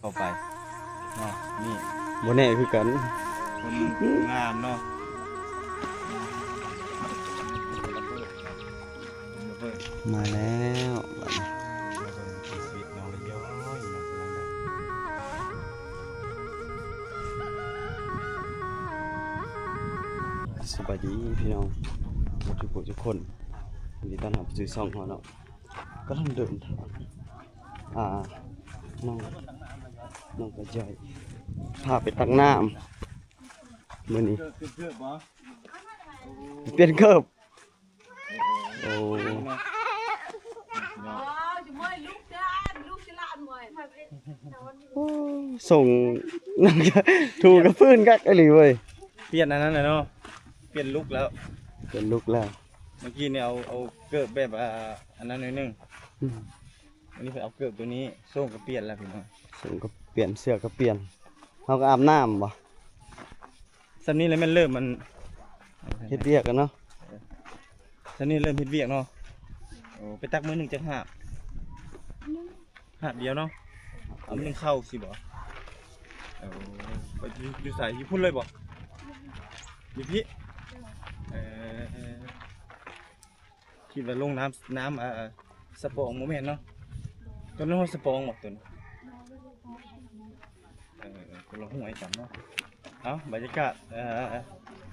ເຂົ້າໄປເນາະ ນີ້ ບໍ່ແນ່ຄືກັນ ຄົນງາມເນາະ ມາແລ້ວບາດນີ້ ສະບາຍດີພີ່ນ້ອງທຸກຜູ້ທຸກຄົນ ຍິນດີຕ້ອນຮັບສູ່ຊ່ອງເຮົາເນາະ. ກຳລັງເດີນທາງ ອ່າ ນ້ອງ ນ້ອງກະຈ້ອຍ ພາໄປຕັກນ້ຳມື້ນີ້ ເປັນເກີບ ໂອ້ ໂອ້ ສົ່ງ ຖູກະຟື້ນຄັກອີ່ຫຼີເວີຍ ປ່ຽນອັນນັ້ນແຫຼະເນາະ ປ່ຽນລຸກແລ້ວ ປ່ຽນລຸກແລ້ວ. ເມື່ອກີ້ນີ້ເອົາ ເອົາເກີບແບບ ອ່າ ອັນນັ້ນໜ້ອຍໜຶ່ງ ອືມ ອັນນີ້ເພິ່ນເອົາເກີບໂຕນີ້ ໂສ້ງກະປ່ຽນແລ້ວພີ່ນ້ອງ ໂສ້ງກະປ່ຽນ ເສື້ອກະປ່ຽນ ເຮົາກະອາບນ້ຳບໍ່ ສ່ຳນີ້ແຫຼະແມ່ນເລີ່ມມັນ ເຮັດວຽກກັນເນາະ ສ່ຳນີ້ເລີ່ມເຮັດວຽກເນາະ. ໂອ້ ໄປຕັກມື້ໜຶ່ງຈັກຫາບ ຫາບດຽວເນາະ ເອົາໜຶ່ງເຂົ້າຊີ້ບໍ່ ໂອ້ ໄປຢູ່ ຢູ່ໃສ ຢູ່ພຸ້ນເລີຍບໍ່ ຢູ່ພີ້ ເອີ ຄິດວ່າລົງນ້ຳ ນ້ຳ ອ່າ ສະປອງ ບໍ່ແມ່ນເນາະ ຕົວນັ້ນຮອດສະປອງບໍ່ ຕົວນັ້ນ ເອີ ຄົນລະຫ້ວຍກັນເນາະ. ເອົ້າ ບັນຍາກາດ ເອີ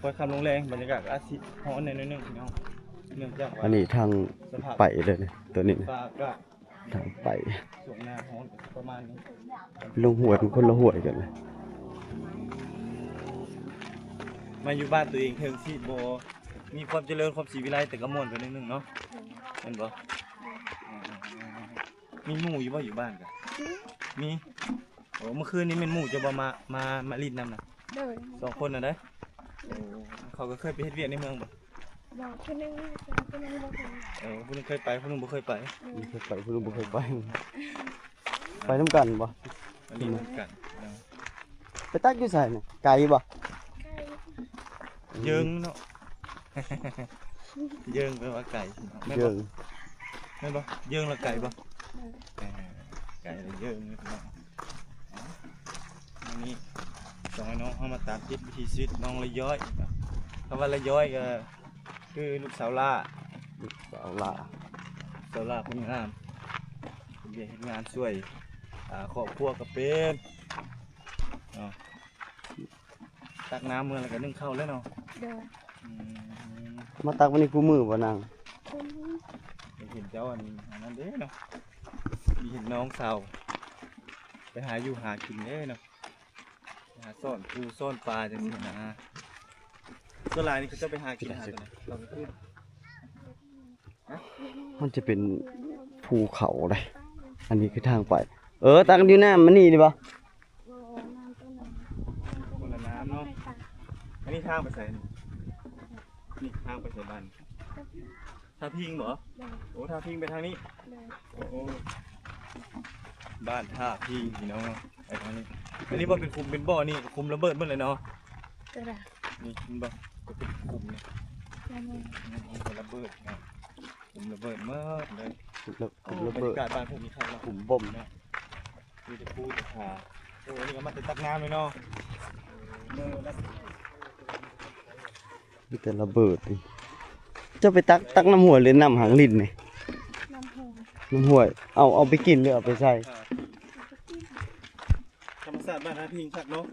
ຄ່ອຍຄ່ຳລົງແລງ ບັນຍາກາດກະອາດຊິຮ້ອນແດ່ໜ້ອຍໜຶ່ງພີ່ນ້ອງ ເນື່ອງຈາກວ່າ ອັນນີ້ທາງ ສະພາບ ໄປເລີຍນີ້ ຕົວນີ້ ຟ້າອາກາດ ທາງໄປ ຊ່ວງໜ້າຮ້ອນກະຊິປະມານນີ້ ລົງຫ້ວຍ ເປັນຄົນລະຫ້ວຍກັນ ມາຢູ່ບ້ານຕົວເອງເຖິງຊິບໍ່ມີຄວາມຈະເລີນ ຄວາມສີວິໄລ ແຕ່ກະມ່ວນໄປໜ້ອຍໜຶ່ງເນາະ ແມ່ນບໍ່? ມີໝູ່ຢູ່ບໍ່ ຢູ່ບ້ານກະ ມີ ໂອ້ ມື້ຄືນນີ້ແມ່ນໝູ່ເຈົ້າບໍ່ ມາ ມາ ມາຫຼິ້ນນຳນະ? ໂດຍ ສອງຄົນນະເດ້ ໂອ້ ເຂົາກະເຄີຍໄປເຮັດວຽກໃນເມືອງບໍ່? ບໍ່ ຜູ້ໜຶ່ງ ຜູ້ໜຶ່ງບໍ່ເຄີຍ ເອີ ຜູ້ໜຶ່ງເຄີຍໄປ ຜູ້ໜຶ່ງບໍ່ເຄີຍໄປ ໂດຍ ຜູ້ໜຶ່ງເຄີຍໄປ ຜູ້ໜຶ່ງບໍ່ເຄີຍໄປ ໄປນຳກັນບໍ່? ມາຫຼິ້ນນຳກັນ ໄປຕັກຢູ່ໃສນີ້ ໄກບໍ່? ໄກ ເຢິງເນາະ ເຢິງແປວ່າໄກ ແມ່ນບໍ່? ເຢິງ ແມ່ນບໍ່? ເຢິງລະໄກບໍ່? ເອີ ເອີ ໄກລະເຢິງເນາະ. ມື້ນີ້ສອງອ້າຍນ້ອງເຮົາມາຕາມຕິດວິຖີຊີວິດນ້ອງລະຍ້ອຍ ຄຳວ່າລະຍ້ອຍກະຄືລູກສາວຫຼ້າ ລູກສາວຫຼ້າ ສາວຫຼ້າຄົນງາມ ເຮັດວຽກເຮັດງານຊ່ວຍ ອ່າ ຄອບຄົວກະເປັນເນາະ. ຕັກນ້ຳເມືອແລ້ວກະໜຶ້ງເຂົ້າແລ້ວເນາະ. ໂດຍ ອືມ ມາຕັກມື້ນີ້ຄູ່ມື້ບໍ່ນາງ? ຄູ່ມື້ ໄດ້ເຫັນເຈົ້າອັນ ອັນນັ້ນເດ້ເນາະ ໄດ້ເຫັນນ້ອງສາວໄປຫາຢູ່ຫາກິນເດ້ເນາະ ໄປຫາຊ້ອນປູຊ້ອນປາຈັ່ງຊີ້ນະ. ສ່ວນຫຼາຍນີ້ເຂົາເຈົ້າໄປຫາກິນຫາຕົວໃດ ຕອນກາງຄືນ? ມັນຈະເປັນພູເຂົາເດ້ ອັນນີ້ຄືທາງໄປ ເອີ ຕັກຢູ່ນ້ຳມັນນີ້ນີ້ບໍ່? ບໍ່ ນ້ຳຕົວນັ້ນ ຄົນລະນ້ຳເນາະ. ອັນນີ້ທາງໄປໃສນີ້? ນີ້ທາງໄປໃສບ້ານ? ທ່າພິງບໍ່? ໂດຍ ໂອ້ ທ່າພິງໄປທາງນີ້. ໂດຍ ໂອ້ ບ້ານທ່າພິງພີ່ນ້ອງເນາະ ໄປທາງນີ້. ອັນນີ້ບໍ່ເປັນຂຸມເປັນບໍ່ ນີ້ຂຸມລະເບີດໝົດເລີຍເນາະ. ໂດຍ ນີ້ເຫັນບໍ່ ກະເປັນຂຸມນີ້ ລະເບີດເນາະ. ຂຸມລະເບີດໝົດເລີຍ. ຂຸມລະ ຂຸມລະເບີດ ບັນຍາກາດບ້ານພຸ້ນມີຄັກເນາະ ຂຸມບົ່ມເນາະ. ມີແຕ່ພູແຕ່ຜາ. ໂອ້ ອັນນີ້ກະມາແຕ່ຕັກນ້ຳເລີຍເນາະ. ມີແຕ່ລະເບີດນີ້. ເຈົ້າໄປຕັກ ຕັກນ້ຳຫ້ວຍຫຼືນ້ຳຫາງລິນນີ້? ນ້ຳຫ້ວຍ ນ້ຳຫ້ວຍ. ເອົາ ເອົາໄປກິນຫຼືເອົາໄປໃສ່? ທຳມະຊາດບ້ານທ່າພິງຄັກເນາະ.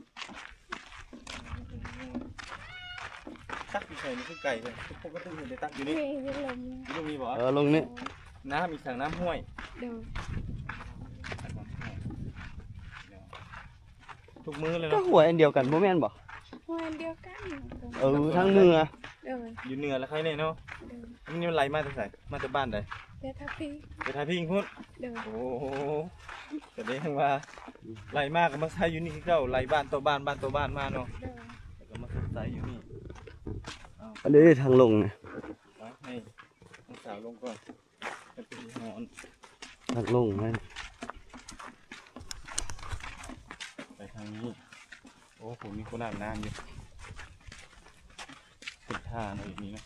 ຕັກຢູ່ໃສນີ້ຄືໄກແທ້? ປົກກະຕິເຫັນແຕ່ຕັກຢູ່ນີ້. ນີ້ ຢູ່ລຸ່ມນີ້ບໍ່? ເອີ ລົງນີ້. ນ້ຳອີກສັງ ນ້ຳຫ້ວຍ. ໂດຍ ທຸກມື້ເລີຍເນາະ. ກະຫ້ວຍອັນດຽວກັນບໍ່ແມ່ນບໍ່? ຫ້ວຍອັນດຽວກັນ. ເອີ ທາງເໜືອ. ໂດຍ ຢູ່ເໜືອລະໄຄແນ່ເນາະ. ໂດຍ ອັນນີ້ມັນໄຫຼມາແຕ່ໃສ? ມາແຕ່ບ້ານໃດ? ແຕ່ທ່າພິງ. ແຕ່ທ່າພິງພຸ້ນ. ໂດຍ ໂອ້ ສະແດງວ່າໄຫຼມາກະມາໃສ່ຢູ່ນີ້ຄືເກົ່າ ໄຫຼບ້ານຕໍ່ບ້ານ ບ້ານຕໍ່ບ້ານມາເນາະ. ໂດຍ ແລ້ວກະມາໃສ່ຢູ່ນີ້. ເອົາ ອັນນີ້ທາງລົງນະ. ເອົາ ໃຫ້ນ້ອງສາວລົງກ່ອນ ມັນເປັນຮ້ອນ. ທາງລົງນະ ໄປທາງນີ້. ໂອ້ ຜູ້ມີຄົນອາບນ້ຳຢູ່. ເປັນທ່າເນາະ ຢູ່ນີ້ເນາະ.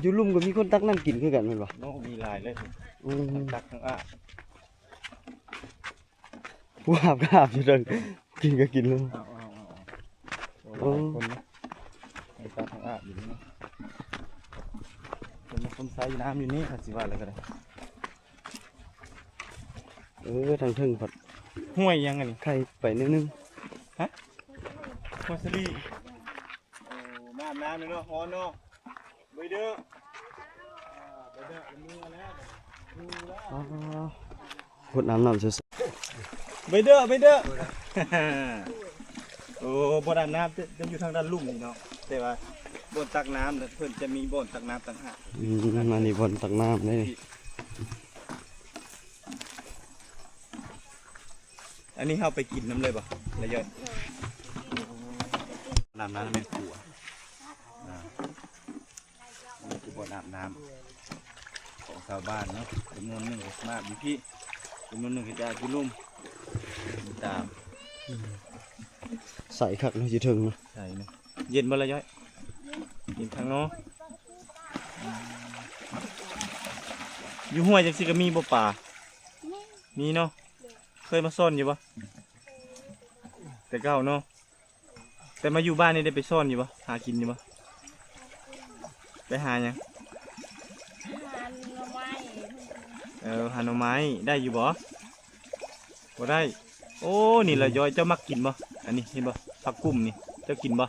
ຢູ່ລຸ່ມກະມີຄົນຕັກນ້ຳກິນຄືກັນແມ່ນບໍ່? ໂອ້ ມີຫຼາຍເລີຍ. ອືມ ຕັກທັງອາບ. ອາບກໍອາບຢູ່ເດີ ກິນກໍກິນແລ້ວ. ເອົາໆໆໆ ໂອ້ ໂອ້ ຫຼາຍຄົນນະ ໄປຕັກນ້ຳອາບຢູ່ນີ້ເນາະ. ເປັນຄົນໃຊ້ນ້ຳຢູ່ນີ້ ຂ້ອຍຊິວ່າແລ້ວກໍໄດ້. ເອີ ທາງເທິງພັດ ຫ້ວຍຫຍັງອັນນີ້? ໄຂ່ໄປໜ້ອຍໜຶ່ງ. ຮະ? ຫ້ວຍສະລີ. ໂອ້ ມາອາບນ້ຳເນາະ ຮ້ອນເນາະ. ໄປເດີ ໄປເດີ ເມືອແລ້ວ ອໍ ຫົດນ້ຳ ນ້ຳໃສໆ. ໄປເດີ ໄປເດີ. ໂອ້ ບ່ອນອາບນ້ຳຈະ ຈະຢູ່ທາງດ້ານລຸ່ມນີ້ເນາະ ແຕ່ວ່າບ່ອນຕັກນ້ຳນະ ເພິ່ນຈະມີບ່ອນຕັກນ້ຳຕ່າງຫາກ. ອືມ ອັນນີ້ບ່ອນຕັກນ້ຳເດ້. ອັນນີ້ເຮົາໄປກິນນຳເລີຍບໍ່ ລະຢອຍ? ໂດຍ ນ້ຳນັ້ນແມ່ນຂົວ ອ່າ ອັນນີ້ຄືບ່ອນອາບນ້ຳຂອງຊາວບ້ານເນາະ. ຈຳນວນໜຶ່ງກໍມາອາບຢູ່ພີ້ ຈຳນວນໜຶ່ງກໍຈະອາບຢູ່ລຸ່ມ ຕາມ. ອືມ ໃສຄັກເນາະ ຢູ່ເທິງເນາະ. ໃສເນາະ. ເຢັນບໍ່ລະຢອຍ? ເຢັນ ເຢັນຄັກເນາະ. ອືມ ຢູ່ຫ້ວຍຈັ່ງຊີ້ກໍມີບໍ່ປາ? ມີ ມີເນາະ. ໂດຍ ເຄີຍມາຊ່ອນຢູ່ບໍ່? ແຕ່ເກົ່າເນາະ. ແຕ່ມາຢູ່ບ້ານນີ້ໄດ້ໄປຊ່ອນຢູ່ບໍ່? ຫາກິນຢູ່ບໍ່? ໄປຫາຫຍັງ? ຫາໜໍ່ໄມ້. ເອີ ຫາໜໍ່ໄມ້ ໄດ້ຢູ່ບໍ່? ບໍ່ໄດ້. ໂອ້ ນີ້ລະຢອຍ ເຈົ້າມັກກິນບໍ່? ອັນນີ້ເຫັນບໍ່? ຜັກກຸ້ມນີ້ ເຈົ້າກິນບໍ່?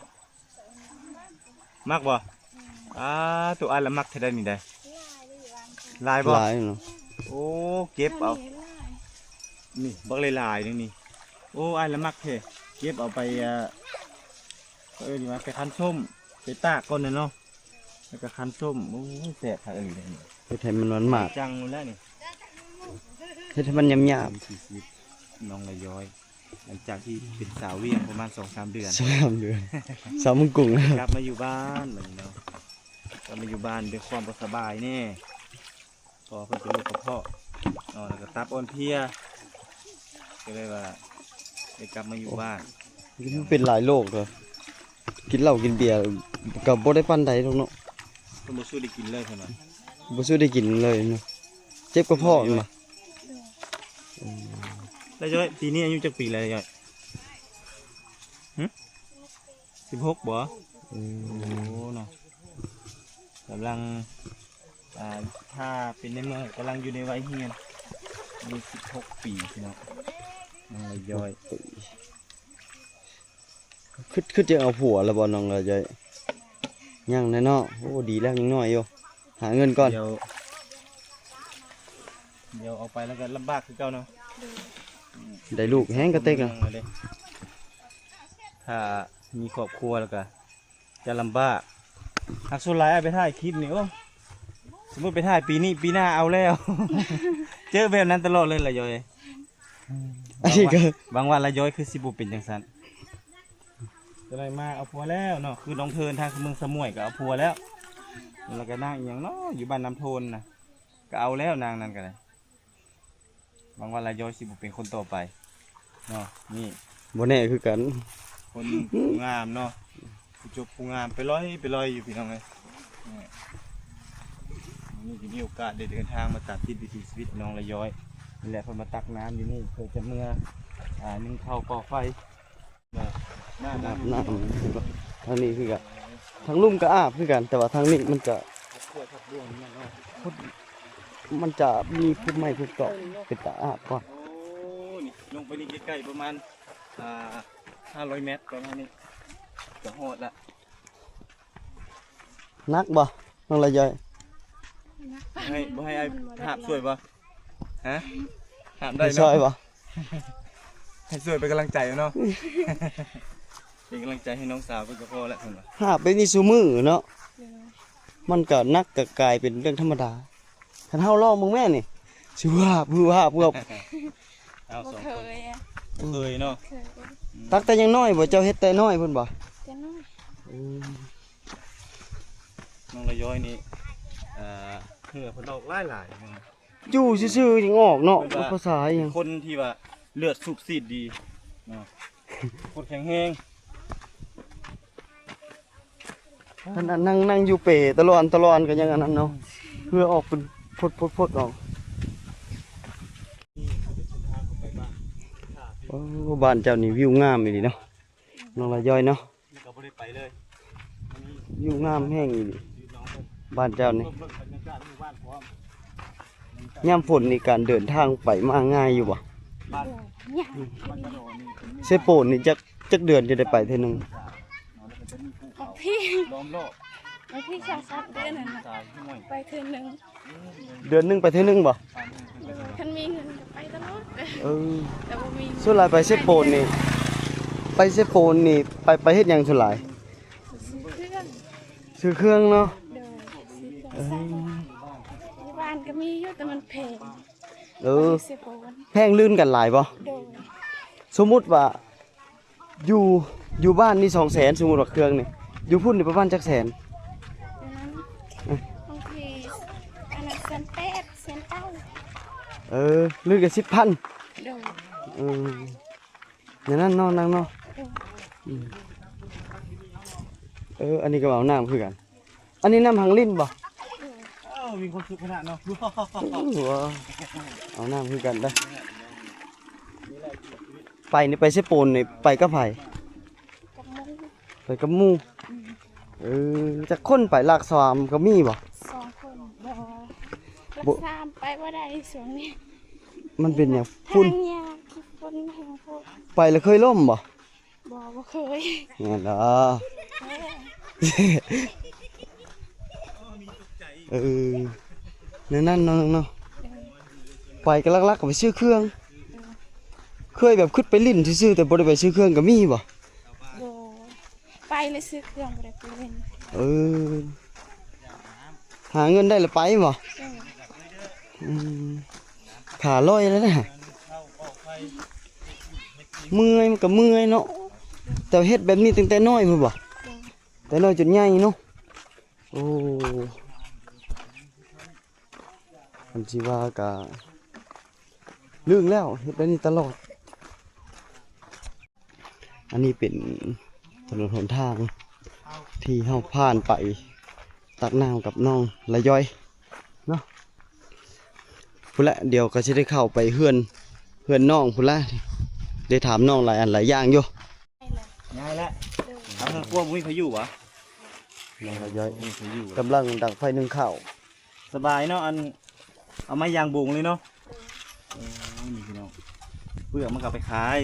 ມັກບໍ່? ອືມ ອ້າ ໂຕ ອ້າຍລະມັກແທ້ໃດນີ້ໃດ. ຫຼາຍບໍ່? ຫຼາຍເນາະ. ໂອ້ ເກັບເອົາ ນີ້ບັກຫຼາຍໆ ໜຶ່ງນີ້. ໂອ້ ອ້າຍລະມັກແທ້ ເກັບເອົາໄປ ອ່າ ເອີ້ນວ່າໄປຄັ້ນສົ້ມ ໄປຕາກກ່ອນນະເນາະ ແລ້ວກໍຄັ້ນສົ້ມ. ໂອ້ຍ ແຊບຄັກອີ່ຫຼີເດນີ້ ເຮັດໃຫ້ມັນໝາກໆ ຈັງແລ້ວນີ້ ເຮັດໃຫ້ມັນຫຍາບໆ. ວິຖີຊີວິດນ້ອງລະຢອຍ ຫຼັງຈາກທີ່ເປັນສາວວຽງປະມານສອງສາມເດືອນ ສາມເດືອນ ສາວເມືອງກຸງ ກັບມາຢູ່ບ້ານບາດນີ້ເນາະ. ກັບມາຢູ່ບ້ານດ້ວຍຄວາມບໍ່ສະບາຍແດ່ ເພາະວ່າເພິ່ນເປັນໂລກກະເພາະເນາະ ແລ້ວກໍຕັບອ່ອນເພຍ ກໍເລີຍວ່າໄດ້ກັບມາຢູ່ບ້ານ. ໂອ້ ມັນເປັນຫຼາຍໂລກເດີ ກິນເຫຼົ້າກິນເບຍກໍບໍ່ໄດ້ປານໃດດອກເນາະ. ເພິ່ນບໍ່ສູ້ໄດ້ກິນເລີຍ ເພິ່ນວ່າ ບໍ່ສູ້ໄດ້ກິນເລີຍເນາະ. ເຈັບກະເພາະແມ່ນບໍ່? ອືມ ລະຢອຍ ປີນີ້ອາຍຸຈັກປີແລ້ວລະຢອຍ? ຫຶ ສິບຫົກບໍ່? ອືມ ໂອ້ເນາະ ກຳລັງ ອ່າ ຖ້າເປັນໃນເມືອງກຳລັງຢູ່ໃນໄວຮຽນ ອາຍຸສິບຫົກປີພີ່ນ້ອງ ນ້ອງລະຢອຍ. ຄິດ ຄິດຈະເອົາຜົວແລ້ວບໍ່ນ້ອງລະຢອຍ? ຍັງແຫຼະເນາະ. ໂອ້ ດີແລ້ວ ຍັງນ້ອຍຢູ່ ຫາເງິນກ່ອນ. ດຽວ ດຽວອອກໄປແລ້ວກໍລຳບາກຄືເກົ່າເນາະ. ໄດ້ລູກແຮງກະເຕັກແລ້ວ ຖ້າມີຄອບຄົວແລ້ວກໍ ຈະລຳບາກ. ຫາກສ່ວນຫຼາຍອ້າຍໄປຖ່າຍຄລິບນີ້ ໂອ້ ສົມມຸດໄປຖ່າຍປີນີ້ ປີໜ້າເອົາແລ້ວ ເຈີແບບນັ້ນຕະຫຼອດເລີຍລະຢອຍ. ອັນນີ້ກໍຫວັງວ່າ ຫວັງວ່າລະຢອຍຄືຊິບໍ່ເປັນຈັ່ງຊັ້ນ. ຈະໄດ້ມາເອົາຜົວແລ້ວເນາະ ຄືນ້ອງເທີນທາງເມືອງສະໝວຍກໍເອົາຜົວແລ້ວ ແລ້ວກໍນາງອີ່ຫຍັງເນາະ ຢູ່ບ້ານນ້ຳໂທນນະ ກໍເອົາແລ້ວນາງນັ້ນກໍໄດ້. ຫວັງວ່າລະຢອຍຊິບໍ່ເປັນຄົນຕໍ່ໄປເນາະ. ນີ້ ບໍ່ແນ່ຄືກັນ ຄົນງາມເນາະ ຜູ້ຈົບຜູ້ງາມ ໄປລອຍ ໄປລອຍຢູ່ພີ່ນ້ອງເອີຍ. ນີ້ ນີ້ກໍມີໂອກາດໄດ້ເດີນທາງມາສາທິດວິຖີຊີວິດນ້ອງລະຢອຍນີ້ແຫຼະ. ເພິ່ນມາຕັກນ້ຳຢູ່ນີ້ ເພື່ອຈະເມືອ ອ່າ ໜຶ້ງເຂົ້າກໍ່ໄຟ. ອາບນ້ຳ ທາງນີ້ຄືກັນ ທາງລຸ່ມກໍອາບຄືກັນ ແຕ່ວ່າທາງນີ້ມັນຈະ ມັນຈະມີພູໄມ້ພູຕອກ ເປັນຕາອາບກວ່າ. ໂອ້ ນີ້ລົງໄປນີ້ໃກ້ໆ ປະມານ ອ່າ ຫ້າຮ້ອຍແມັດ ປະມານນີ້ ຈະຮອດລະ. ໜັກບໍ່ນ້ອງລະຢອຍ? ໜັກ ບໍ່ໃຫ້ ບໍ່ໃຫ້ອ້າຍຫາບຊ່ວຍບໍ່? ຮະ ຫາບໄດ້ເນາະ ໃຫ້ຊ່ອຍບໍ່? ໃຫ້ຊ່ວຍເປັນກຳລັງໃຈເນາະ ເປັນກຳລັງໃຈໃຫ້ນ້ອງສາວເພິ່ນກໍພໍແລ້ວ ເພິ່ນວ່າ. ຫາບໄປນີ້ຊຸມື້ເນາະ ໂດຍ ມັນກໍໜັກກໍກາຍເປັນເລື່ອງທຳມະດາ. ຄັນເຮົາລອງເບິ່ງແມ່ນີ້ ຊິວາບວາບວາບ. ເອົາ ບໍ່ ສອງ ເຄີ ຄົນ ຍອະ ບໍ່ເຄີຍເນາະ ເຄີຍ ອືມ ຕັກແຕ່ຍັງນ້ອຍບໍ່? ເຈົ້າເຮັດແຕ່ນ້ອຍພຸ້ນບໍ່? ແຕ່ນ້ອຍ ອືມ ນ້ອງລະຢອຍນີ້ ເອີ ເຫື່ອເພິ່ນອອກຫຼາຍໆ ຢູ່ຊື່ໆຍັງອອກເນາະ. ເພິ່ນວ່າ ພາສາອີ່ຫຍັງ ຄົນທີ່ວ່າເລືອດສູບສີດດີເນາະ ຄົນແຂງແຮງ. ຂະໜາດນັ່ງ ນັ່ງຢູ່ເປຕະຫຼອນຕະຫຼອນກໍຍັງອັນນັ້ນເນາະ ເຫື່ອອອກເປັນພົດໆໆອອກ. ໂອ້ ໂອ້ ບ້ານເຈົ້ານີ້ວິວງາມອີ່ຫຼີເນາະ ນ້ອງລາຍຍ້ອຍເນາະ. ນີ້ກໍບໍ່ໄດ້ໄປເລີຍ ວິວງາມແຮງອີ່ຫຼີ ບ້ານເຈົ້ານີ້. ຍາມຝົນນີ້ການເດີນທາງໄປມາງ່າຍຢູ່ບໍ່? ຍາກ. ເຊໂປນນີ້ຈັກ ຈັກເດືອນຈະໄດ້ໄປເທື່ອໜຶ່ງ? ບາງທີ ບາງທີສອງສາມເດືອນຫັ້ນນະ ໄປເທື່ອໜຶ່ງ. ເດືອນໜຶ່ງໄປເທື່ອໜຶ່ງບໍ່? ໂດຍ ຄັນມີເງິນກໍໄປຕະຫຼອດ. ເອີ ແຕ່ບໍ່ມີເງິນ. ສ່ວນຫຼາຍໄປເຊໂປນນີ້ ໄປເຊໂປນນີ້ ໄປ ໄປເຮັດຫຍັງສ່ວນຫຼາຍ? ຊື້ເຄື່ອງ. ຊື້ເຄື່ອງເນາະ. ໂດຍ ຊື້ເຄື່ອງໃຊ້. ເອີ ຢູ່ບ້ານກໍມີຢູ່ ແຕ່ມັນແພງ. ເອີ ໄປເຊໂປນ ແພງລື່ນກັນຫຼາຍບໍ່? ໂດຍ ສົມມຸດວ່າ ຢູ່ ຢູ່ບ້ານນີ້ສອງແສນ ສົມມຸດວ່າເຄື່ອງນີ້ ຢູ່ພຸ້ນນີ້ປະມານຈັກແສນ? ຢູ່ນັ້ນ ເອີ ບາງທີອັນນັ້ນແສນແປດ ແສນເກົ້າ. ເອີ ຫຼືກໍສິບພັນ. ໂດຍ ເອີ ແນວນັ້ນເນາະ ນາງເນາະ. ເອີ ອືມ ເອີ ອັນນີ້ກໍເອົານ້ຳຄືກັນ. ອັນນີ້ນ້ຳຫາງລິ້ນບໍ່? ເອີ ມີຄວາມສຸກຂະໜາດເນາະ. ເອົານ້ຳຄືກັນໄດ໋. ໄປນີ້ ໄປເຊໂປນນີ້ ໄປກັບໃຜ? ກັບໝູ່. ໄປກັບໝູ່. ອືມ ເອີ ຈັກຄົນໄປ? ລັກສາມກໍມີບໍ່? ສອງຄົນ. ບໍ່ ບໍ່ ລັກສາມໄປບໍ່ໄດ້ຊ່ວງນີ້. ມັນເປັນຫຍັງ? ທາງຍາກ ຝົນແຮງໂພດ. ໄປແລ້ວເຄີຍລົ້ມບໍ່? ບໍ່ ບໍ່ເຄີຍ. ແມ່ນລະ. ເອີ ແນວນັ້ນເນາະ ເນາະ. ເອີ ໄປກໍຫຼັກໆກໍໄປຊື້ເຄື່ອງ. ເອີ ເຄີຍແບບຄິດໄປຫຼິ້ນຊື່ໆ ແຕ່ບໍ່ໄດ້ໄປຊື້ເຄື່ອງກໍມີບໍ່? ບໍ່ ໄປແລ້ວຊື້ເຄື່ອງ ບໍ່ໄດ້ໄປຫຼິ້ນ. ເອີ ຫາເງິນໄດ້ແລ້ວໄປບໍ່? ເອີ ອືມ ຂາລອຍແລ້ວນະ. ເມື່ອຍ ມັນກໍເມື່ອຍເນາະ. ແຕ່ເຮັດແບບນີ້ຕັ້ງແຕ່ນ້ອຍພຸ້ນບໍ່? ເອີ ແຕ່ນ້ອຍຈົນໃຫຍ່ເນາະ. ໂອ້ ຄັນຊິວ່າກະລຶ້ງແລ້ວ ເຮັດແບບນີ້ຕະຫຼອດ. ອັນນີ້ເປັນຖະໜົນຫົນທາງທີ່ເຮົາຜ່ານໄປຕັກນ້ຳກັບນ້ອງລະຍ້ອຍເນາະ. ພຸ້ນແຫຼະ ດຽວກໍຊິໄດ້ເຂົ້າໄປເຮືອນ ເຮືອນນ້ອງພຸ້ນລະ. ໄດ້ຖາມນ້ອງຫຼາຍອັນຫຼາຍຢ່າງຢູ່. ຍ້າຍແລ້ວ. ເອົາ ເຮືອນຄົວບໍ່ມີໃຜຢູ່ຫວາ? ນ້ອງລະຍ້ອຍ ບໍ່ມີໃຜຢູ່ ກຳລັງດັງໄຟໜຶ້ງເຂົ້າ. ສະບາຍເນາະ ອັນ ເອົາໄມ້ຢາງບົງເລີຍເນາະ. ໂອ້ ນີ້ພີ່ນ້ອງ ເປືອກມັນກໍເອົາໄປຂາຍ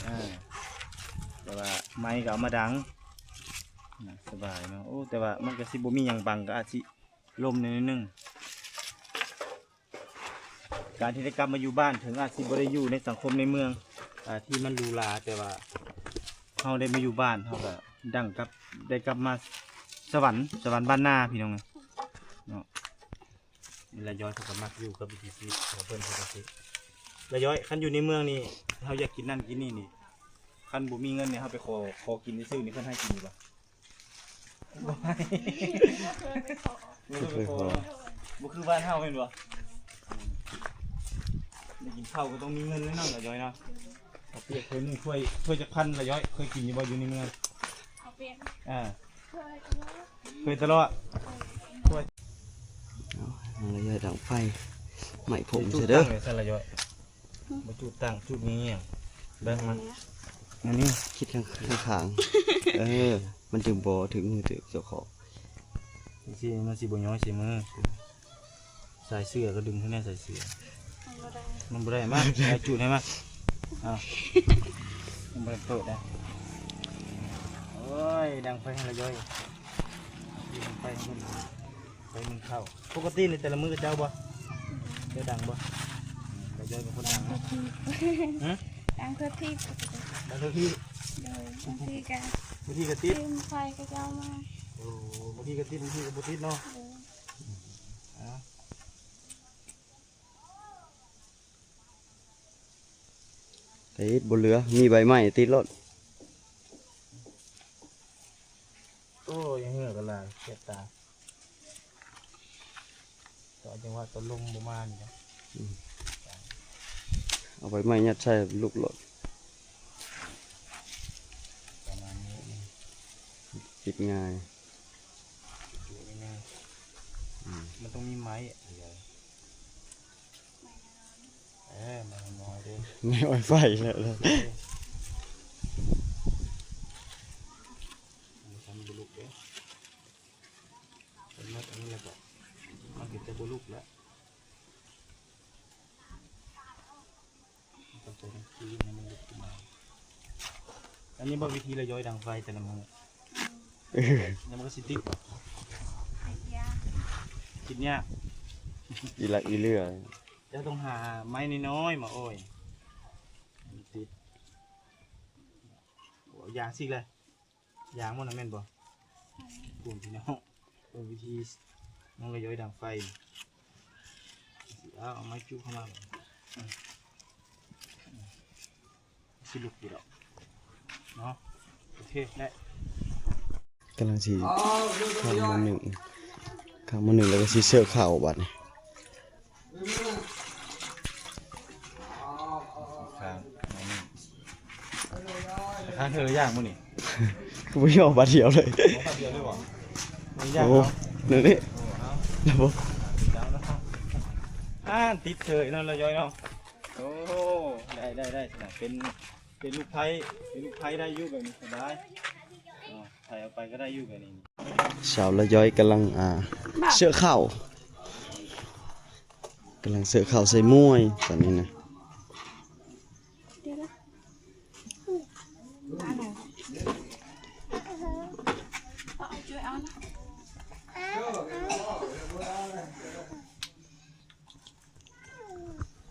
ເອີ ແຕ່ວ່າໄມ້ກໍເອົາມາດັງນະ. ສະບາຍເນາະ. ໂອ້ ແຕ່ວ່າມັນກໍຊິບໍ່ມີຫຍັງບັງ ກໍອາດຊິລົມແດ່ໜ້ອຍໜຶ່ງ. ການທີ່ໄດ້ກັບມາຢູ່ບ້ານ ເຖິງອາດຊິບໍ່ໄດ້ຢູ່ໃນສັງຄົມໃນເມືອງ ອ່າ ທີ່ມັນຫຼູຫຼາ ແຕ່ວ່າເຮົາໄດ້ມາຢູ່ບ້ານ ເຮົາກໍດັ່ງກັບ ໄດ້ກັບມາສະຫວັນ ສະຫວັນບ້ານນາ ພີ່ນ້ອງເນາະ. ລະຍ້ອຍເຂົາກໍມັກຢູ່ກັບວິຖີຊີວິດຂອງເພິ່ນ ເພິ່ນກໍຊິ ລະຍ້ອຍ ຄັນຢູ່ໃນເມືອງນີ້ ເຮົາຢາກກິນນັ້ນກິນນີ້ນີ້ ຄັນບໍ່ມີເງິນນີ້ ເຮົາໄປຂໍ ຂໍກິນຊື່ໆນີ້ ເພິ່ນໃຫ້ກິນຢູ່ບໍ່? ບໍ່ໃຫ້ ບໍ່ເຄີຍໄປຂໍ ບໍ່ເຄີຍໄປຂໍ ບໍ່ຄືບ້ານເຮົາແມ່ນບໍ່? ໄດ້ກິນເຂົ້າກໍຕ້ອງມີເງິນແນ່ນອນລະຍ້ອຍເນາະ. ເຂົ້າປຽກຖ້ວຍໜຶ່ງ ຖ້ວຍ ຖ້ວຍຈັກພັນລະຍ້ອຍ? ເຄີຍກິນຢູ່ບໍ່ຢູ່ໃນເມືອງ? ເຂົ້າປຽກ ອ່າ ເຄີຍຕະຫຼອດ ເຄີຍຕະຫຼອດ. ເອົາ ລະຍ້ອຍດັງໄຟ ໄໝ້ຜົມເດີ ລະຍ້ອຍ. ບໍ່ຈູດຕັ້ງ ຈູດນີ້ຫຍັງ ແບງມາ ອັນນີ້ຄິດຂ້າງໆ ເອີ ມັນຈຶ່ງບໍ່ຖືກມືຖືກເຈົ້າຂອງ. ຈັ່ງຊີ້ມັນຊິບໍ່ຍ້ອຍໃສ່ມື. ສາຍເສື້ອກໍດຶງໃຫ້ແນ່ ສາຍເສື້ອ ມັນບໍ່ໄດ້ ມັນບໍ່ໄດ້. ມາ ໃຫ້ຈູດໃຫ້ມາ ເອົາ ມັນບໍ່ໄດ້ເປີດໄດ້. ໂອ້ຍ ດັງໄຟໃຫ້ລະຍ້ອຍ ດັງໄຟໃຫ້ເພິ່ນ. ໄປໜຶ້ງເຂົ້າ ປົກກະຕິນີ້ແຕ່ລະມື້ເຈົ້າບໍ່? ເຈົ້າດັງບໍ່? ລະຍ້ອຍເປັນຄົນດັງເນາະ. ຮະ? ດັງເທື່ອທີບ ດັງເທື່ອທີບ. ໂດຍ ບາງທີກະ ບາງທີກະຕິດ ໄຟເຂົາເຈົ້າມາ. ໂອ້ ບາງທີກະຕິດ ບາງທີກະບໍ່ຕິດເນາະ. ໂດຍ ອາ ໄປເຮັດບໍ່ເຫຼືອ ມີໃບໄມ້ຕິດໂລດ. ໂອ້ຍ ເຫື່ອກໍຫຼາຍ ເຈັບຕາ ກໍຈັ່ງວ່າຕອນລົມບໍ່ມານີ້ນະ. ອືມ ເອົາໃບໄມ້ຍັດໃສ່ລຸກໂລດ ປະມານນີ້ ປິດງ່າຍ ປິດງ່າຍ. ອືມ ມັນຕ້ອງມີໄມ້ ໄມ້ ເອີ ມານ້ອຍເດ້ ແມ່ອອຍໄຟແລ້ວ ເອີ ມັນບໍ່ລຸກເດ້ ເປັນໝົດອັນນີ້ແລ້ວກໍ ມັນກໍຈະບໍ່ລຸກແລ້ວ. ຕ້ອງໃສ່ທັງຄືນໃຫ້ມັນລຸກຂຶ້ນມາ. ອັນນີ້ບໍ່ ວິທີລະຍ້ອຍດັງໄຟແຕ່ລະມື້ ແລ້ວມັນກໍຊິຕິດບໍ່? ຕິດຍາກ ຕິດຍາກ ອີຫຼັກອີເຫຼືອ. ເຈົ້າຕ້ອງຫາໄມ້ນ້ອຍໆມາໂອ້ຍ ມັນຕິດ. ໂອ້ ຢາງຊິກແຫຼະ. ຢາງໝົດນະແມ່ນບໍ່? ອືມ ໂອ້ ພີ່ນ້ອງ ເບິ່ງວິທີນ້ອງລະຍ້ອຍດັງໄຟ. ເອົາ ເອົາໄມ້ຈຸເຂົ້າມາ ອືມ ຊິລຸກຢູ່ດອກເນາະ. ໂອເຄ ໄດ້ ກຳລັງຊິເຂົ້າມາໜຶ້ງ ເຂົ້າມາໜຶ້ງແລ້ວກໍຊິເສີເຂົ້າບັດນີ້. ຂ້າງ ຂ້າງເທື່ອລະຢ່າງມື້ນີ້ ຄືບໍ່ຍອມບາດດຽວເລີຍ ເອົາບາດດຽວເລີຍບໍ່? ໂອ້ ນີ້ ໂອ້ ເອົາ ລະບົບ ອ່າ ຕິດເສີຍເນາະ ລະຍ້ອຍເນາະ. ໂອ້ ໄດ້ ໄດ້ ໄດ້ ເປັນ ເປັນລູກໄພ້ ເປັນລູກໄພ້ໄດ້ຢູ່ແບບນີ້ ສະບາຍ ເອົາ ໃສ່ເອົາໄປກໍໄດ້ຢູ່ແບບນີ້. ສາວລະຍ້ອຍກຳລັງ ອ່າ ເສີເຂົ້າ ກຳລັງເສີເຂົ້າໃສ່ໝ່ວຍຕອນນີ້ນະ.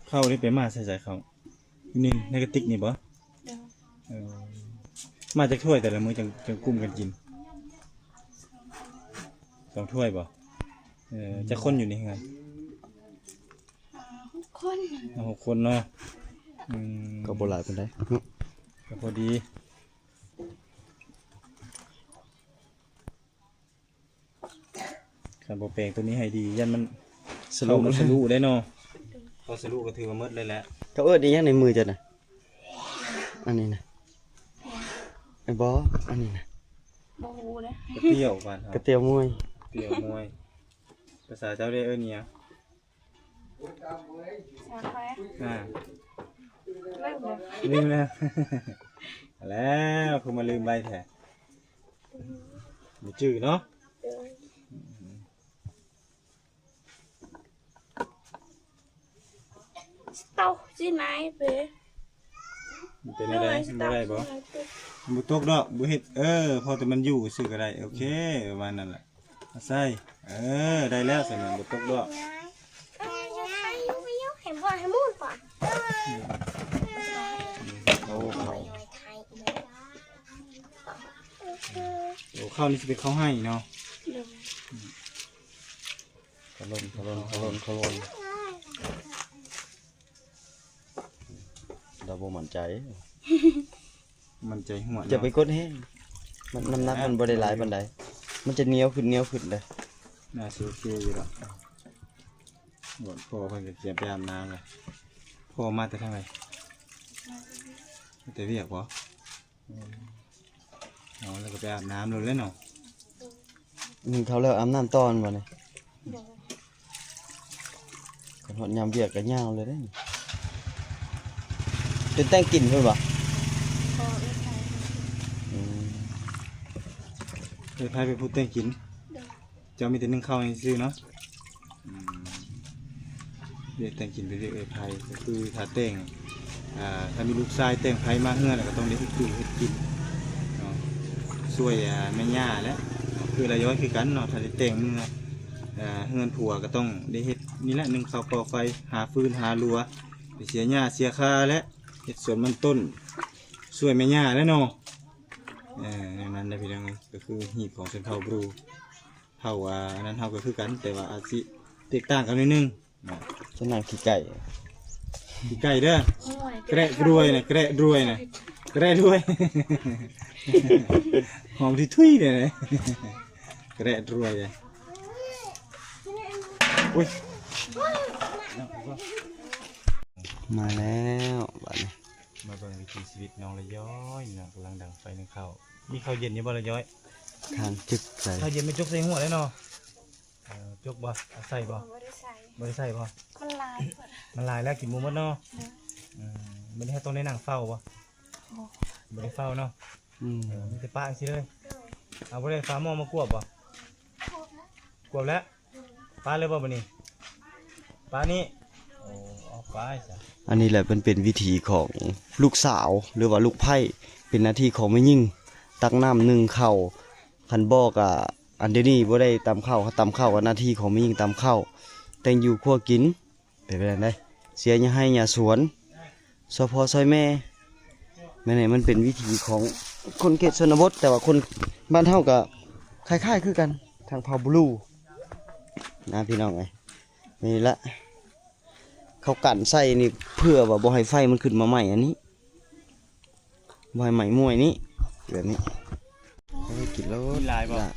ເຂົ້ານີ້ໄປມາໃສ່ໃສເຂົ້າ? ນີ້ ໃນກະຕິກນີ້ບໍ່? ໂດຍ ເອີ ມາຈັກຖ້ວຍແຕ່ລະມື້ຈັ່ງ ຈັ່ງກຸ້ມກັນກິນ? ສອງຖ້ວຍບໍ່? ເອີ ຈັກຄົນຢູ່ໃນເຮືອນ? ຫົກຄົນ ຫົກຄົນເນາະ. ອືມ ກໍບໍ່ຫຼາຍປານໃດ ກໍພໍດີ. ຄັນບໍ່ແປງໂຕນີ້ໃຫ້ດີ ຢ້ານມັນສະຫຼຸ ເຂົ້າມັນສະຫຼຸໄດ້ເນາະ. ເຂົ້າສະຫຼຸກໍຖືວ່າໝົດເລີຍແຫຼະ. ເຂົາເອີ້ນອີຫຍັງໃນມືເຈົ້ານະ? ອັນນີ້ນະ ເອີ ບໍ່ ອັນນີ້ນະ ບໍ່ຮູ້ເດ້. ກະຕຽວບ້ານເຮົາ ກະຕຽວມວຍ ກະຕຽວມວຍ. ພາສາເຈົ້າເດ້ເອີ້ນອີຫຍັງ? ສາວແຄ ອ່າ ລືມແລ້ວ ລືມແລ້ວ ແລ້ວ ຄືມາລືມໄວແທ້ ບໍ່ຈື່ເນາະ. ເຕົາຊິນາຍເປ ເປັນແນວໃດ? ບໍ່ໄດ້ບໍ່? ບໍ່ຕົກດອກ ບໍ່ເຮັດ ເອີ ພໍແຕ່ມັນຢູ່ຊື່ກໍໄດ້. ໂອເຄ ປະມານນັ້ນແຫຼະ. ມາໃສ່ ເອີ ໄດ້ແລ້ວຊັ້ນນະ ບໍ່ຕົກດອກ. ໂອ້ ເຂົ້າ ໂອ້ ເຂົ້ານີ້ຊິເປັນເຂົ້າໄຮ່ເນາະ. ໂດຍ ຂະຫຼົ່ນ ຂະຫຼົ່ນ ຂະຫຼົ່ນ ຂະຫຼົ່ນ. ລາວບໍ່ໝັ້ນໃຈ ໝັ້ນໃຈຫົວເນາະ. ຢ່າໄປກົດແຮງ ມັນ ນ້ຳໜັກມັນບໍ່ໄດ້ຫຼາຍປານໃດ ມັນຈະໜຽວຂຶ້ນ ໜຽວຂຶ້ນເດ້. ໜ້າຊິໂອເຄຢູ່ດອກ. ບ່ອນພໍ່ເພິ່ນກໍກຽມໄປອາບນ້ຳລະ. ພໍ່ມາແຕ່ທາງໃດ? ມາແຕ່ວຽກບໍ? ອືມ ເອົາ ແລ້ວກໍໄປອາບນ້ຳໂລດແຫຼະເນາະ. ໜຶ້ງເຂົ້າແລ້ວອາບນ້ຳຕໍ່ແມ່ນບໍ່ນີ້? ໂດຍ ຄັນຮອດຍາມວຽກກໍຍາວເລີຍເດ້. ເປັນແຕ່ງກິນພຸ້ນບໍ່? ບໍ່ ເອື້ອຍໄພ. ອືມ ເອື້ອຍໄພເປັນຜູ້ແຕ່ງກິນ? ໂດຍ ເຈົ້າມີແຕ່ໜຶ້ງເຂົ້າໃຫ້ຊື່ເນາະ. ອືມ ວຽກແຕ່ງກິນເປັນວຽກເອື້ອຍໄພ ກໍຄືຖ້າແຕ່ງ ອ່າ ຖ້າມີລູກຊາຍແຕ່ງໃຜມາເຮືອນ ກໍຕ້ອງໄດ້ເຮັດຢູ່ເຮັດກິນເນາະ ຊ່ວຍ ອ່າ ແມ່ຍ່າແຫຼະ. ຄືລະຍ້ອຍຄືກັນເນາະ ຖ້າໄດ້ແຕ່ງເມືອ ອ່າ ເຮືອນຜົວ ກໍຕ້ອງໄດ້ເຮັດນີ້ແຫຼະ ໜຶ້ງເຂົ້າກໍ່ໄຟ ຫາຟືນຫາລົວ ໄປເສຍຫຍ້າເສຍຄາແຫຼະ ເຮັດສວນມັນຕົ້ນ ຊ່ວຍແມ່ຍ່າແຫຼະເນາະ. ເອີ ແນວນັ້ນແຫຼະພີ່ນ້ອງເອີຍ ກໍຄືຮີດຂອງຊົນເຜົ່າບຣູ. ເຜົ່າ ອ່າ ອັນນັ້ນເຮົາກໍຄືກັນ ແຕ່ວ່າອາດຊິແຕກຕ່າງກັນໜ້ອຍໜຶ່ງ. ຈະນັ່ງຂີ້ໄກ່ ຂີ້ໄກ່ເດີ. ໂອ້ຍ ແກະດ້ວຍນະ ແກະດ້ວຍນະ ແກະດ້ວຍ ຫອມທຸຍໆເລີຍ ແກະດ້ວຍເລີຍ. ອຸ້ຍ ມາແລ້ວບາດນີ້ ມາເບິ່ງວິຖີຊີວິດນ້ອງລະຍ້ອຍເນາະ ກຳລັງດັງໄຟໜຶ້ງເຂົ້າ. ມີເຂົ້າເຢັນຢູ່ບໍ່ລະຍ້ອຍ? ທາງຈຶກໃສ່ ເຂົ້າເຢັນມາຈົກໃສ່ຫົວເລີຍເນາະ. ເອີ ຈົກບໍ່? ເອົາໃສ່ບໍ່? ບໍ່ໄດ້ໃສ່ ບໍ່ໄດ້ໃສ່ບໍ່? ມັນຫຼາຍໂພດ ມັນຫຼາຍແລ້ວກິນບໍ່ໝົດເນາະ. ເອີ ອືມ ບັດນີ້ເຮົາຕ້ອງໄດ້ນັ່ງເຝົ້າບໍ່? ບໍ່ ບໍ່ໄດ້ເຝົ້າເນາະ. ອືມ ເອີ ມີແຕ່ປະຈັ່ງຊີ້ເລີຍ. ໂດຍ ເອົາ ບໍ່ໄດ້ຝາໝໍ້ມາກວບບໍ່? ກວບແລ້ວ ກວບແລ້ວ. ປະເລີຍບໍ່ບັດນີ້? ປະນີ້. ໂອ້ ເອົາໄປຊະ. ອັນນີ້ແຫຼະ ເປັນ ເປັນວິຖີຂອງລູກສາວ ຫຼືວ່າລູກໃພ້ ເປັນໜ້າທີ່ຂອງແມ່ຍິງ ຕັກນ້ຳ ໜຶ້ງເຂົ້າ. ຄັນບໍ່ກະ ອັນດຽວນີ້ບໍ່ໄດ້ຕຳເຂົ້າ ຕຳເຂົ້າກະໜ້າທີ່ຂອງແມ່ຍິງຕຳເຂົ້າ ແຕ່ງຢູ່ຄົວກິນ. ເປັນໄປໄດ້ ເສຍຫຍ້າໄຮ່ຫຍ້າສວນ ຊ່ອຍພໍ່ຊ່ອຍແມ່. ແມ່ນແຫຼະ ມັນເປັນວິຖີຂອງຄົນເຂດຊົນນະບົດ ແຕ່ວ່າຄົນບ້ານເຮົາກະຄ້າຍໆຄືກັນ ທາງເຜົ່າບລູນະ ພີ່ນ້ອງເອີຍ. ນີ້ລະ ເຂົາກັນໃສ່ນີ້ ເພື່ອວ່າບໍ່ໃຫ້ໄຟມັນຂຶ້ນມາໄໝ້ອັນນີ້ ບໍ່ໃຫ້ໄໝ້ມວຍນີ້ ແບບນີ້. ໂອ້ຍ ກິນໂລດ ກິນຫຼາຍບໍ່? ລະ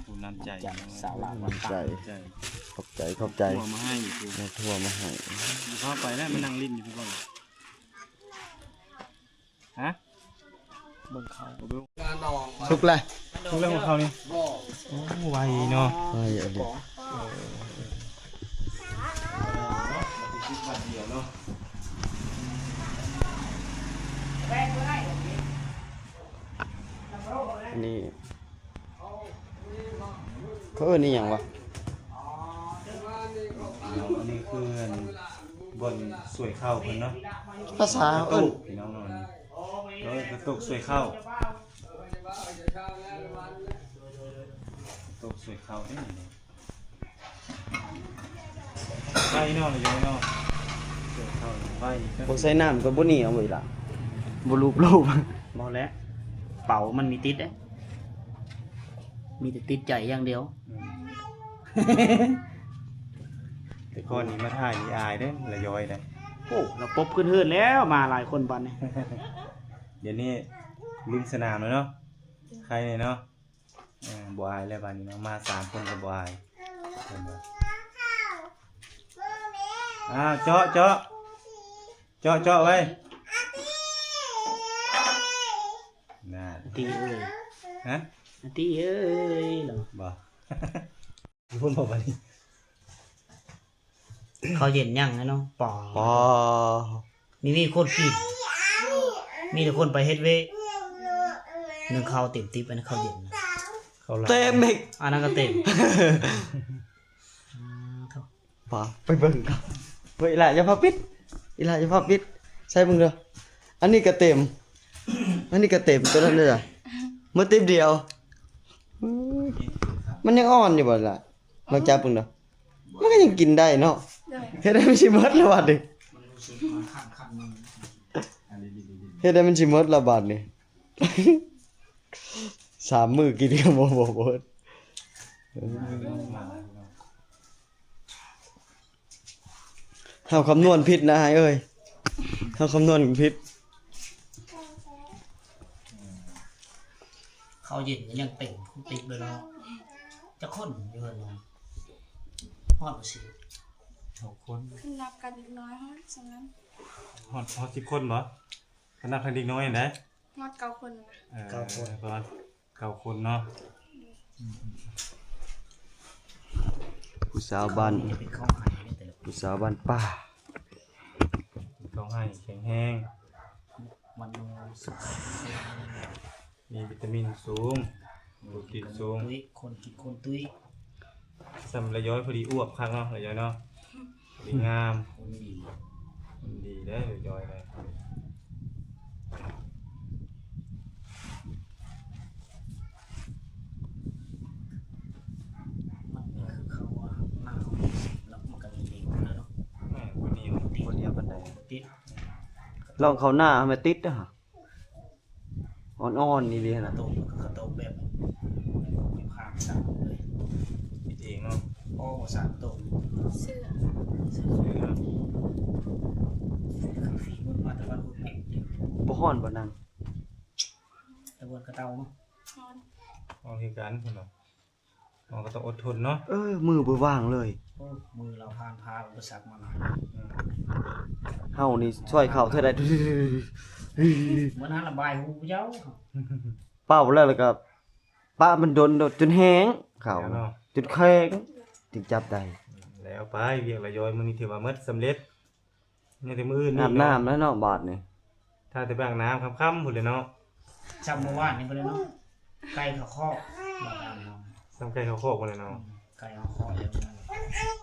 ໂອ້ ນ້ຳໃຈ ນ້ຳໃຈ ສາວລາວ ນ້ຳໃຈ ໃຈ ຂອບໃຈ ຂອບໃຈ. ເອົາຖົ່ວມາໃຫ້ ເອົາຖົ່ວມາໃຫ້. ຢ່າພາໄປນະ ມານັ່ງຫຼິ້ນຢູ່ພຸ້ນກ່ອນ. ຮະ? ເບິ່ງເຂົ້າ ສຸກແລ້ວ ສຸກແລ້ວເຂົ້ານີ້. ໂອ້ ໄວເນາະ ໄວອີ່ຫຼີ. ອັນນີ້ເຂົາເອີ້ນອີ່ຫຍັງວະ? ອັນນີ້ຄື ອັນ ບ່ອນສວຍເຂົ້າເພິ່ນເນາະ ພາສາເຮົາເອີ້ນ ພີ່ນ້ອງເນາະ. ເອີ ກະໂຕກສວຍເຂົ້າ ໂຕກສວຍເຂົ້າເດ້ນີ້. ໄປເນາະ ລະຢອຍເນາະ ສວຍເຂົ້າໄປ. ບໍ່ໃສ່ນ້ຳກະບໍ່ໜຽວເວີຍລະ ບໍ່ລູບໆ. ບໍ່ແຫຼະ ເປົາມັນມີຕິດເດ້ ມີແຕ່ຕິດໃຈຢ່າງດຽວ. ອືມ ແຕ່ກ່ອນນີ້ມາຖ່າຍນີ້ອາຍເດ້ ລະຢອຍເດ້. ໂອ້ ລະປົບຂຶ້ນເຮືອນແລ້ວ ມາຫຼາຍຄົນປານນີ້. ດຽວນີ້ລືມສະໜາມແລ້ວເນາະ ໄຄແນ່ເນາະ. ເອີ ບໍ່ອາຍແລ້ວບາດນີ້ເນາະ ມາສາມຄົນກະບໍ່ອາຍ. ອ້າວ ເຈາະ ເຈາະ ເຈາະ ເຈາະໄວ້ ນັ້ນ ອາຕີເອີຍ. ຮະ? ອາຕີເອີຍ ບໍ່ ຢູ່ພຸ້ນບໍ່ບາດນີ້. ເຂົ້າເຢັນຍັງແລ້ວເນາະ ປອ ປອ ມີ ມີຄົນກິນ ມີແຕ່ຄົນໄປເຮັດວຽກ ໜຶ້ງເຂົ້າເຕັມຕິບ ອັນນັ້ນເຂົ້າເຢັນນະ ເຂົ້າຫຼາຍ ເຕັມອີກ ອັນນັ້ນກະເຕັມ. ປາ ໄປເບິ່ງກ່ອນ. ເອີຍ ອີ່ຫຼ້າຢ່າຟ້າວປິດ ອີ່ຫຼ້າຢ່າຟ້າວປິດ ໃສ່ເບິ່ງເດີ. ອັນນີ້ກະເຕັມ ອັນນີ້ກະເຕັມ ໂຕນັ້ນເດ້ ໝົດຕິບດຽວ. ອືມ ມັນຍັງອ່ອນຢູ່ບໍ່ລະ? ລອງຈັບເບິ່ງເດີ ມັນກະຍັງກິນໄດ້ເນາະ. ໂດຍ ເຮັດໃຫ້ມັນຊິໝົດລະບາດນີ້ ເຮັດໃຫ້ມັນຊິໝົດລະບາດນີ້. ສາມມື້ກິນກະບໍ່ ບໍ່ໝົດ. ເຮົາຄຳນວນຜິດນະອ້າຍເອີຍ ເຮົາຄຳນວນຜິດ. ເຂົ້າເຢັນກະຍັງເຕັມ ຄົນຕິບເລີຍເນາະ. ຈັກຄົນຢູ່ເຮືອນເຮົາ? ຮອດບໍ່ສິບ ຫົກຄົນ ຄັນນັບກັບເດັກນ້ອຍຮອດສ່ຳນັ້ນ. ຮອດ ຮອດສິບຄົນບໍ່? ຄັນນັບທັງເດັກນ້ອຍຫັ້ນໃດ໋ ຮອດເກົ້າຄົນນະ. ເອີ ເກົ້າຄົນ ປະມານເກົ້າຄົນເນາະ. ອືມ ຜູ້ສາວບ້ານ ເປັນເຂົ້າໄຮ່ ເປັນເຂົ້າໄຮ່ ຜູ້ສາວບ້ານປ່າ ເຂົ້າໄຮ່ແຂງແຮງ ມັນ ມີວິຕາມິນສູງ ໂປຣຕີນສູງ ຄົນກິນຄົນຕຸ້ຍ ສ່ຳລະຢອຍພໍດີອວບຄັກເນາະ ລະຢອຍເນາະ ພໍດີງາມ ຫຸ່ນດີ ຫຸ່ນດີເດ້ລະຢອຍເດ້. ມັນຄືເຂົ້າວ່າ ໜ້າເຮົາເນາະ ມັນກະເລວເນາະ. ແມ່ນ ບໍ່ໜຽວ ບໍ່ໜຽວປານໃດ ຕິດ ລອງເຂົ້າໜ້າແມ່ນຕິດເດີ້. ອ່ອນໆ ອີ່ຫຼີຫັ້ນນະ ໂຕກ ກະໂຕກແບບ ແບບຂ້າງສາມເລີຍ ເຮັດເອງເນາະ. ພໍບໍ່ສາມໂຕ ເສື້ອ ເສື້ອ ເສື້ອ ເສື້ອ ບໍ່ຮ້ອນບໍ່ນາງ? ຕະບວນກະເຕົາເນາະ ຮ້ອນ ຮ້ອນຄືກັນພຸ້ນເນາະ. ເຮົາກະຕ້ອງອົດທົນເນາະ. ເອີ ມືບໍ່ວ່າງເລີຍ ໂອ້ ມືລາວຜ່ານພາອຸປະສັກມາຫຼາຍ. ອືມ ເຮົານີ້ຊ່ອຍເຂົາເທື່ອໃດ ເໝືອນຫັ້ນລະບາຍຫູເຈົ້າ ເປົ່າແລ້ວ ແລ້ວກະປະມັນດົນ ດົນຈົນແຫ້ງເຂົາ ແມ່ນເນາະ. ຈຸດແຂງ ຈຶ່ງຈັບໄດ້. ແລ້ວໄປ ວຽກລະຢອຍມື້ນີ້ຖືວ່າໝົດສຳເລັດ. ຍັງແຕ່ມື້ອື່ນ ອາບນ້ຳແລ້ວເນາະບາດນີ້. ຖ້າແຕ່ໄປອາບນ້ຳຄ່ຳໆພຸ້ນແຫຼະເນາະ. ຊ່ຳມື້ວານນີ້ພຸ້ນແຫຼະເນາະ. ໄກ່ເຂົ້າຄອກ ບາດອາບນ້ຳ ຊ່ຳໄກ່ເຂົ້າຄອກພຸ້ນແຫຼະເນາະ. ອືມ ໄກ່ເຂົ້າຄອກແລ້ວ.